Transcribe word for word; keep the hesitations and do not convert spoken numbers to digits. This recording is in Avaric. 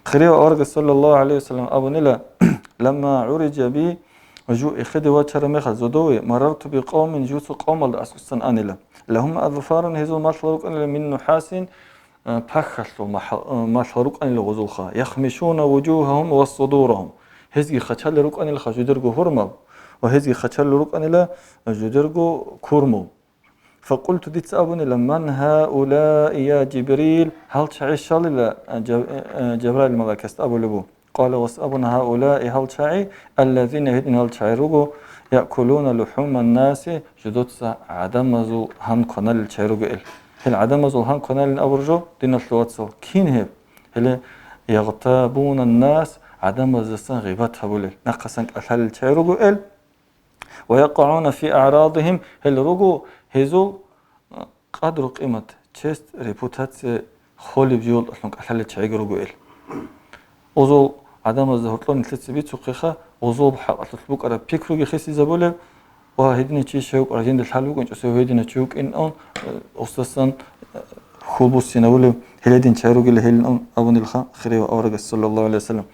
Хирияв аварагас, саллаллагьу гӀалайгьи ва саллам, абунила: «Ламма гӀуриджа би», жу эхеде вачараб мехалъ зодове, «марарту би къавмин», жуца къавмалда аскӀусан анила, «лагьум азфарун», гьезул малъал рукӀанила, «мин нухӀасин», а, пахьалъул махӀал-, а, малъал рукӀанила гъозулха, «яхмишуна вужугьагьум ва судурагьум», гьезги хачалел рукӀанилха жудерго гьурмал, ва гьезги хачалел рукӀанила жудерго курмал. Факъулту, дица абунила: «Ман гьаулаи, я Жибрил?» Гьал чагӀи щалила, а, Жаб-, а, Жабраил малаикасда абулеб буго. Къала, вас абуна: «Гьаулаи, гьал чагӀи, аллазина, гьедин гьал чагӀи руго, якулуна лухӀуман наси, жудоца гӀадамазул гьан кваналел чагӀи руго эл». Гьел гӀадамазул гьан кваналел абур жо, диналъул вацал, кин гьеб? Гьеле, ягътабуна нас, гӀадамаздасан гъибат гьабулел, нахъасан кӀалъалел чагӀи руго эл. «Ва якъагӀуна фи аърадихим», гьел руго гьезул, а, къадру-къимат, честь, репутация холеб жугьутӀалъун кӀалъалел чагӀиги руго эл. Озул гӀадамазда гьоркьоб нилъеца бицухъеха, озул хӀакъалъулъ букӀараб пикруги хисизабулеб ва гьединав чи щай вукӀарав, жинда лъал букӀинчӀо, цо гьединав чи вукӀин ун, э, устасан, э, хьул буссинабулеб, гьеледин чагӀи ругел гьелин ун абунилха хирияв аварагас, саллаллагьу гӀалайгьи ва саллам.